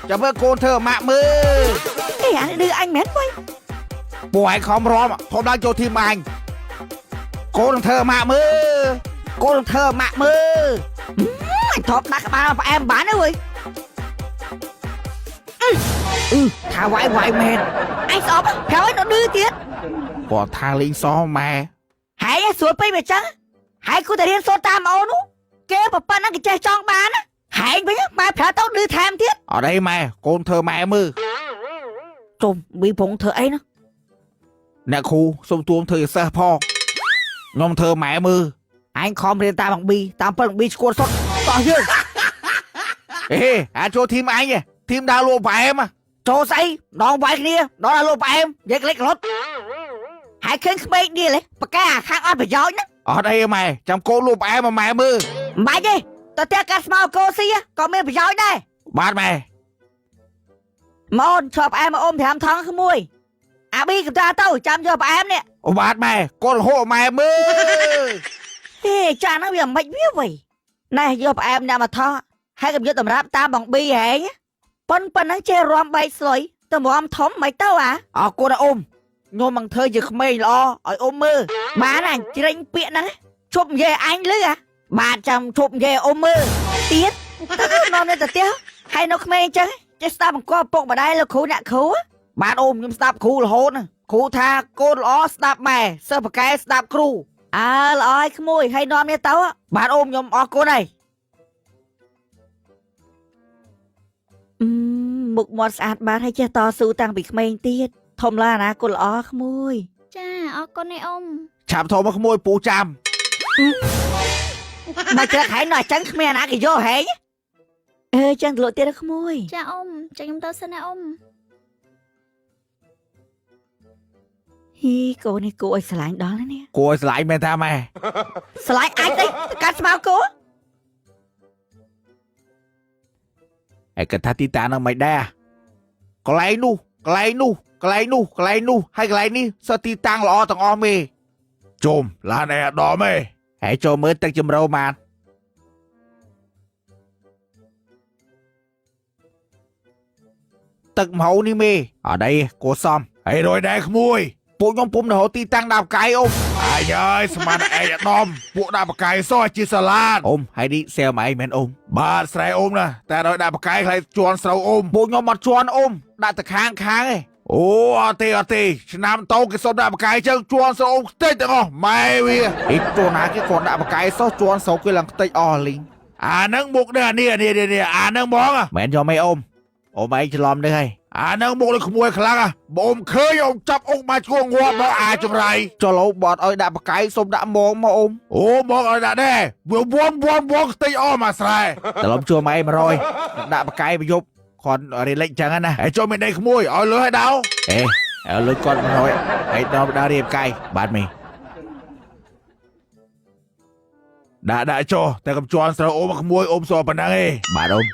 ចាំមើលកូនធ្វើម៉ាក់មើល អេអានេះឌឺអញមែនវ៉ៃ ពួកឯងខំរំធំឡើងចូលធីមអញកូននឹងធ្វើម៉ាក់មើល កូននឹងធ្វើម៉ាក់មើលអញធ្លាប់ដាក់ក្បាលផ្អែមបានទេវ៉ៃអឺថាវាយវាយមែនអញស្អប់ប្រាប់ឲ្យនៅឌឺទៀត គាត់ថាលេងសម៉ែ ហើយស្រួលពេកវាចឹងហើយគូតែរៀនសូត្រតាមអូននោះគេប្រប៉ណ្ណឹងគេចេះចង់បានណាហែងវិញម៉ែប្រាប់ទៅឌឺថែមទៀត អត់អីម៉ែកូនធ្វើម៉ែមើល ជុំប៊ីពងធ្វើអីណា អ្នកគ្រូសុំទួមធ្វើសិស្សផងខ្ញុំធ្វើម៉ែមើល អញខំរៀនតាមបងប៊ីតាមពិតបងប៊ីឈួតសុតតោះយើង អេអាចចូលធីមអញធីមដើរលក់ផ្អែម ចូលស្អីដងវាយគ្នាដងដល់លោកផ្អែមនិយាយកលិចក្លុតហើយឃើញក្មេងនេះលេប៉កែអាខាងអត់ប្រយោជន៍ណា អត់អីម៉ែចាំកូនលក់ផ្អែមមកម៉ែមើល មិនបាច់ទេតើតែកាត់ស្មៅកោស៊ីក៏មានប្រយោជន៍ដែរ បាទម៉ែ ម៉អូនឈប់ផ្អែមមកអូម5ថងក្មួយអាប៊ីកំតាទៅចាំយកផ្អែមនេះ អូបាទម៉ែកូនរហូតម៉ែមើល ហេចាហ្នឹងវាមិនវាវៃណែយកផ្អែមអ្នកមកថោះហើយកុំយកតម្រាប់តាមបងប៊ីហែងប៉ុនប៉ុណ្ណឹងចេះរាំបែកស្លុយទៅរាំធំមិនទៅអា អរគុណអ៊ំខ្ញុំនឹងធ្វើជាក្មេងល្អឲ្យអ៊ំមើល បានអញជ្រិញពាក្យហ្នឹងជប់និយាយអញលឺអាបាទចាំជប់និយាយអ៊ំមើលទៀតទៅនាំនៅទៅផ្ទះហើយនៅក្មេងអញ្ចឹងចេះស្ដាប់បង្គាប់ពុកម្ដាយលោកគ្រូអ្នកគ្រូ បាទអ៊ំខ្ញុំស្ដាប់គ្រូរហូតណាគ្រូថាកូនល្អស្ដាប់ម៉ែសិស្សពូកែស្ដាប់គ្រូ អើល្អឲ្យក្មួយហើយនាំនេះទៅ បាទអ៊ំខ្ញុំអរគុណហើយ អឺមុខមាត់ស្អាតបាតហើយចេះតស៊ូតាំងពីក្មេងទៀតធំឡើងអនាគតល្អក្មួយ ចាអរគុណឯអ៊ំ ឆាប់ធំមកក្មួយពូចាំ មកជ្រឹកហែងនៅអញ្ចឹងគ្មានអាណាគេយកហែងអេចឹងទៅលក់ទៀតក្មួយ ចាអ៊ំចាខ្ញុំទៅសិនណាអ៊ំ ហ៊ីកូននេះគួរឲ្យស្រឡាញ់ដល់ណានេះ គួរឲ្យស្រឡាញ់មែនតាម៉ែ ស្រឡាញ់អាចទេកាត់ស្មៅគោ ឯកថាទីតានឹងមិនដែរកន្លែងនោះកន្លែងនោះកន្លែងនោះកន្លែងនោះហើយកន្លែងនេះសិតទីតាំងល្អទាំងអស់មេជុំឡានឯអាដមឯងហើយចូលមើលទឹកជំរៅបានទឹកម្ហូរនេះមេអត់អីគួរសម ហើយរយដែរក្មួយ ពួកខ្ញុំពុំនៅរកទីតាំងដាក់ផ្កាយអ៊ំ អញអើយស្មានតែឯងអាដមពួកដាក់បកាយសោះជាសាឡាត អ៊ំហើយនេះសែលមកឯងមែនអ៊ំ បាទស្រែអ៊ំណាតែរយដាក់បកាយខ្លាចជន់ស្រូវអ៊ំ ពួកខ្ញុំអត់ជន់អ៊ំដាក់តែខាងខាងឯង អូអត់ទេអត់ទេឆ្នាំតោគេសុំដាក់បកាយចឹងជន់ស្រូវអ៊ំខ្ទេចទាំងអស់ម៉ែវា អីតួណាគេគាត់ដាក់បកាយសោះជន់ស្រូវគេឡើងខ្ទេចអស់លីង អាហ្នឹងមុខនេះអានេះអានេះនេះអាហ្នឹងហ្មង មែនយកមេអ៊ំអ៊ំឯងច្រឡំនេះហើយ អាហ្នឹងមុខដូចក្មួយខ្លាំងហ่ะបើអ៊ំឃើញអ៊ំចាប់អុកមកឈួងងាប់មកអាចង្រៃ ចុះលោបត់ឲ្យដាក់បកាយសុំដាក់មងមកអ៊ំ អូមកឲ្យដាក់ដែរវាវន់វន់វន់ខ្ទេចអស់មកស្រែ ត្រឡប់ជួម៉ែ100ដាក់បកាយប្រយប់គាត់រៀនលេខចឹងណា ហើយចូលមានដីក្មួយឲ្យលុយឲ្យដៅ អេឲ្យលុយគាត់100ហើយដល់ដល់រៀបកាយបាទមេ ដាក់ដាក់ចុះតែកុំជន់ស្រូវអ៊ំក្មួយអ៊ំសប៉ុណ្ណឹងឯង បាទអ៊ំ